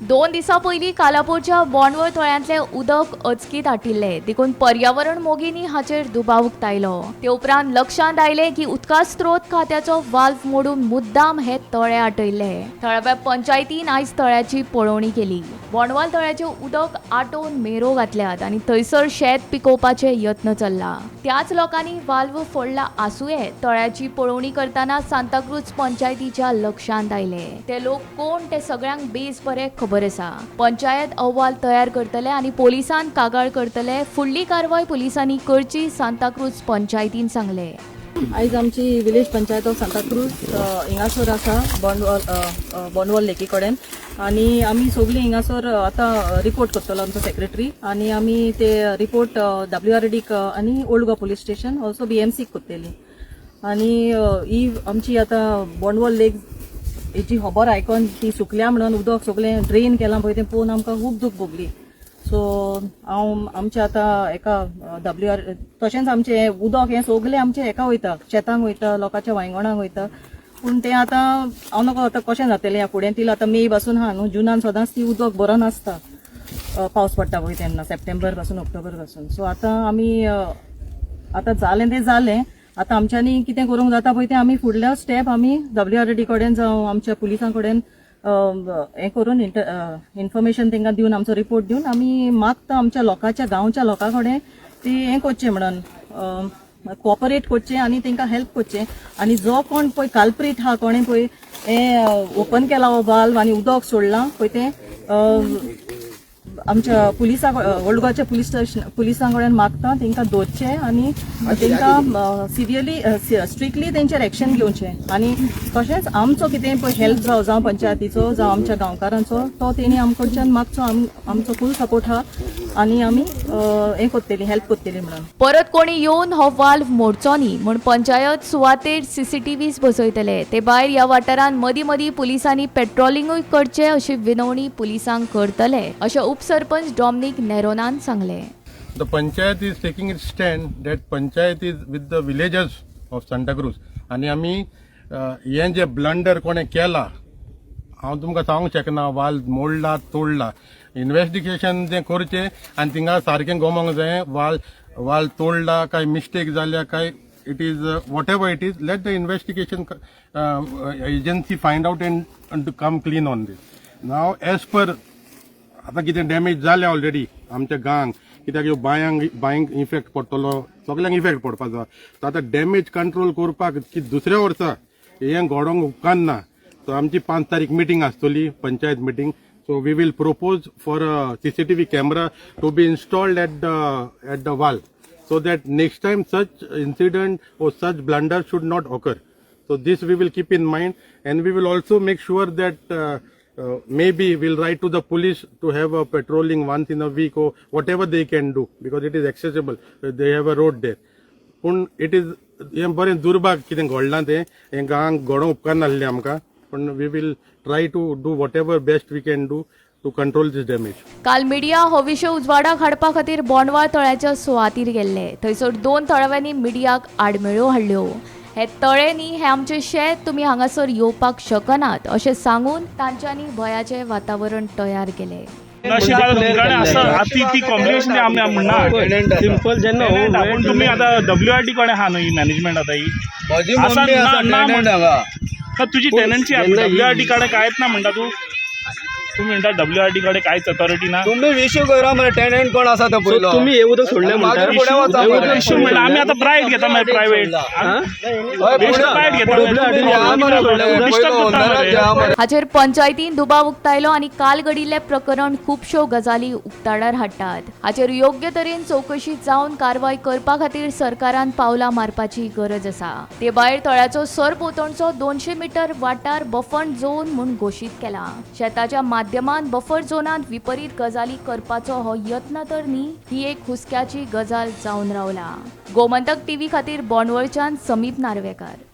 2 दिसां पयलीं कालापूरच्या बोंडवळ तळ्यांतलें उदक अचकीत आटिल्लें देखून पर्यावरण मोगींनी हाचेर दुबाव उक्तायलो. ते उपरांत लक्षांत आयलें की उदका स्रोत खात्याचो वाल्व मोडून मुद्दाम हे तळे आटयल्ले. थळाव्या पंचायतीन आयज तळ्याची पळोवणी केली. बोंडवाल तळ्याचें उदक आटोवन मेरो घातल्यात आनी थंयसर शेत पिकोवपाचे यत्न चल्ला. त्याच लोकांनी वाल्व फोडला आसुये. तळ्याची पळोवणी करतना सांताक्रूज पंचायतीच्या लक्षांत आयले. ते लोक कोण ते सगळ्यांक बेस बरे खबर आसा. पंचायत अहवाल तयार करतले आनी पोलिसांत कागाळ करतले. फुडली कारवाय पोलिसांनी करची, सांताक्रूज पंचायतीन सांगले. आयज आमची विलेज पंचायत ऑफ सांताक्रूज हिंगासर आसा, बोंडवॉल बोंडवॉल लेकी कडेन. आनी आमी सगळीं हिंगासर आतां रिपोर्ट करतलो आमचो सेक्रेटरी आनी आमी ते रिपोर्ट डब्ल्यू आर डीक आनी old Goa police station, also बीएमसीक करतली. आनी ही आमची आतां बोंडवॉल लेक हेची खबर आयकोन ती सुकल्या म्हणून उदक सगळें ड्रेन केलां पळय, तें पळोवन आमकां खूब दूख भोगली. सो हांव आमचे आतां एका डब्ल्यू आर तशेंच आमचें उदक हें सगळें आमचें हेका वयता, शेतांक वयता, लोकांच्या वांयगणांक वयता. पूण तें आतां हांव नकळो आतां कशें जातलें ह्या फुडें. ती आतां मे पासून आहा न्हू, जुनान सदांच ती उदक बरो नासता, पावस पडटा पळय तेन्ना, सप्टेंबर पासून, ऑक्टोबर पासून. सो आतां आमी आतां जालें तें जालें. आतां आमच्यांनी कितें करूंक जाता पळय तें आमी फुडल्या स्टेप आमी डब्ल्यू आर डी कडेन जावं आमच्या पुलिसां कडेन हें करून, इन्फॉर्मेशन तांकां दिवन, आमचो रिपोर्ट दिवन आमी मागता आमच्या लोकांच्या, गांवच्या लोकां कडेन ती हें करचें म्हणून, कॉपरेट करचें आनी तांकां हेल्प करचें. आनी जो कोण पळय कल्प्रीट आहा, कोणें पळय हें ओपन केला हो वाल्व आनी उदक सोडलां पळय, तें आमच्या पुलिसां, ओल्ड गोवाच्या पुलीस स्टेशन पुलिसां कडेन मागता, तांकां दवरचें आनी तांकां सिरियली, स्ट्रिक्टली तेंचेर एक्शन घेवचें. आनी तशेंच आमचो कितें पळय हेल्प जावं, जावं पंचायतीचो, जावं आमच्या गांवकारांचो, तो तेणी आमकडच्यान मागचो. आमचो फूल सपोर्ट आहा आनी आमी हें करतली, हेल्प करतली म्हणून. परत कोणी येवन हो वाल्व मोडचो न्ही म्हूण पंचायत सुवातेर सीसीटीव्हीज बसयतले. ते भायर ह्या वाठारांत मदीं मदीं पुलिसांनी पेट्रोलिंगूय करचें अशी विनवणी पुलिसांक करतले, अशें उपसरपंच डॉमनिक नेरोनान सांगलें. The panchayat is taking its stand that panchayat is with the villagers of Santa Cruz. आनी आमी हें जे ब्लंडर कोणें केला, हांव तुमकां सांगूंक शकना, वाल मोडला, तोडला, इन्वेस्टिगेशन तें करचें आनी थिंगा सारकें गोमोंक जाय, वाल तोडला काय मिस्टेक जाल्या काय. It is whatever it is, let the investigation agency find out and come clean on this. Now, as per आतां कितें डॅमेज जाल्या ऑलरेडी आमच्या गांक, कित्याक ह्यो बांयंक इफेक्ट पडटलो, सगल्यांक इफेक्ट पडपाचो. सो आतां डॅमेज कंट्रोल करपाक की दुसऱ्या वर्सा हें घडोवंक उपकारना. सो आमची 5 तारीख मिटींग आसतली, panchayat meeting. So we will propose for CCTV camera to be installed at the valve so that next time such incident or such blunder should not occur. So this we will keep in mind, and we will also make sure that maybe we'll write to the police to have a patrolling once in a week or whatever they can do, because it is accessible. They have a road there. पूण it is हें बरें दुर्भाग कितें घडलां तें हें गांवांक घडोवंक उपकारनासलें आमकां. पूण we will try to do whatever best we can do to control this damage. काल मिडिया हो विशय उजवाडाक हाडपा खातीर बोंडवाळ तळ्याच्या सुवातीर गेल्ले. थंयसर दोन थळाव्यांनी मिडियाक आडमेळ्यो हाडल्यो. हे तळे न्ही, हे आमचें शेत, तुमी हांगासर येवपाक शकनात अशें सांगून तांच्यांनी भंयाचें वातावरण तयार केलें. नशिबान तुमकां आसा ती ती कॉम्बिनेशन आमी म्हणना. सिंपल जेन्ना हो पूण तुमी आतां डब्ल्यू आर डी कडेन आहा न्हू ही मॅनेजमेंट आतां ही? म्हजी आसा मम्मी ना आसा ना टेनंट हांगा. तर तुजी टेनंसी जेन्ना डब्ल्यू आर डी कडेन कांयच ना म्हणटा तूं. तूं म्हणटा डब्ल्यू आर डी कडेन कांयच अथॉरिटी ना. तुमी इश्यू करा मरे, टेनंट कोण आसा तो पयलो. तुमी हे उदक सोडले म्हणटा. मागीर फुडें वचा हे उदक मरे. इश्यू म्हणल्यार आमी आतां प्रायवेट घेता मागीर, प्रायवेट. हय, बेश्टो प्रायवेट घेता. WRD या मरे फुडें, डिस्टर्ब पयलो करता ओनराक मरे. घ्या मरे. हाचेर पंचायतीन दुबाव उक्तायलो आनी काल घडिल्लें प्रकरण खुबश्यो गजाली उक्ताडार हाडटात. हाचेर योग्य तरेन चवकशी जावन कारवाय करपा खातीर सरकारान पावलां मारपाची गरज आसा. ते भायर तळ्याचो सरभोंवतणचो 200 मिटर वाठार बफर झोन म्हूण घोशीत केला. शेताच्या माध्यमान बफर झोनांत विपरीत गजाली करपाचो हो यत्न तर न्ही, ही एक हुस्क्याची गजाल जावन रावला. गोमंतक टीव्ही खातीर बोंडवळच्यान समीप नार्वेकार.